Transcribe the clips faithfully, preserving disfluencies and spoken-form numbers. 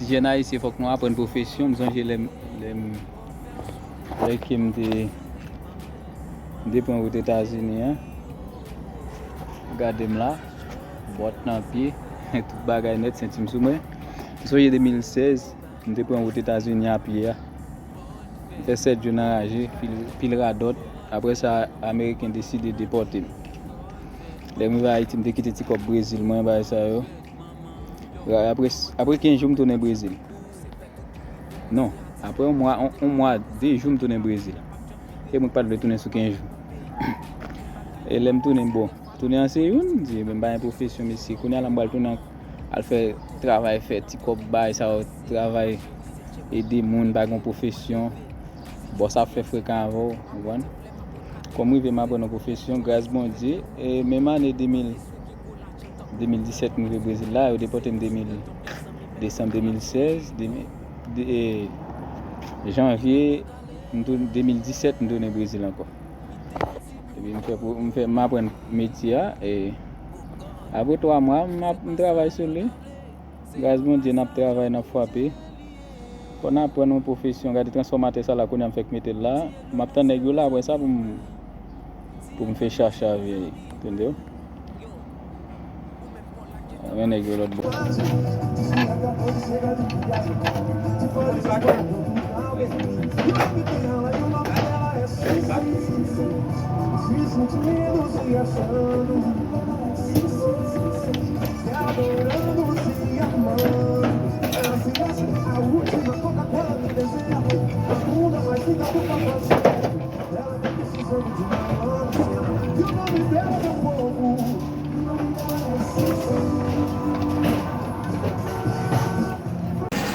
Jèn ayisyen, fòk nou aprann pwofesyon. M sonje lè m, lè m, lè ke m te, m te pran wout Etazini an. Gade m la, bòt nan pye, tout bagay nèt, senti m sou mwen. M sonje de mil sèz, m te pran wout Etazini a pye a. M fè sèt jou nan raje, pil, pil radòt. Apre sa, Ameriken deside depòte m. Lè m rive Ayiti, m te kite ti kòb Brezil mwen, bagay sa yo. Ra-, apre, apre kenz jou, m tounen Brezil. Non, apre yon mwa, yon, yon mwa, de jou, m tounen Brezil. E mwen ki pa t vle tounen sou kenz jou. E lè m tounen, bon, tounen an se youn, m di, "Men m pa gen pwofesyon, mesye. Kounye a la, m pral tounen al fè travay, fè ti kòb, bay sa yo, travay, ede moun, pa gen pwofesyon." Bòs ap fè frekan avè w, w konprann? Kòm m rive m aprann yon pwofesyon, gras Bondye, e menm ane de mil, de mil disèt m rive Brezil la, yo depòte m de mil, desanm de mil sèz, de mil, de, e, janvye m tou-, de mil disèt m tounen Brezil ankò. Epi m fè, pwo- m fè, m aprann metye a, e apre twa mwa, m ap, m travay sou li. Gras Bondye, n ap travay, n ap frape. Fò n aprann yon pwofesyon. Gade transfòmatè sa la, kounye a m fèk mete l la. M ap tann nèg yo la, apre sa pou m, pou m fè chache avè, tande w? Men nèg yo lòt bò.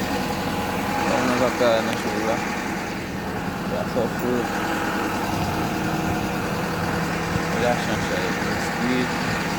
Mwen pa ka nan cho la. Ya so cho. La chanj sa yo. Biskit.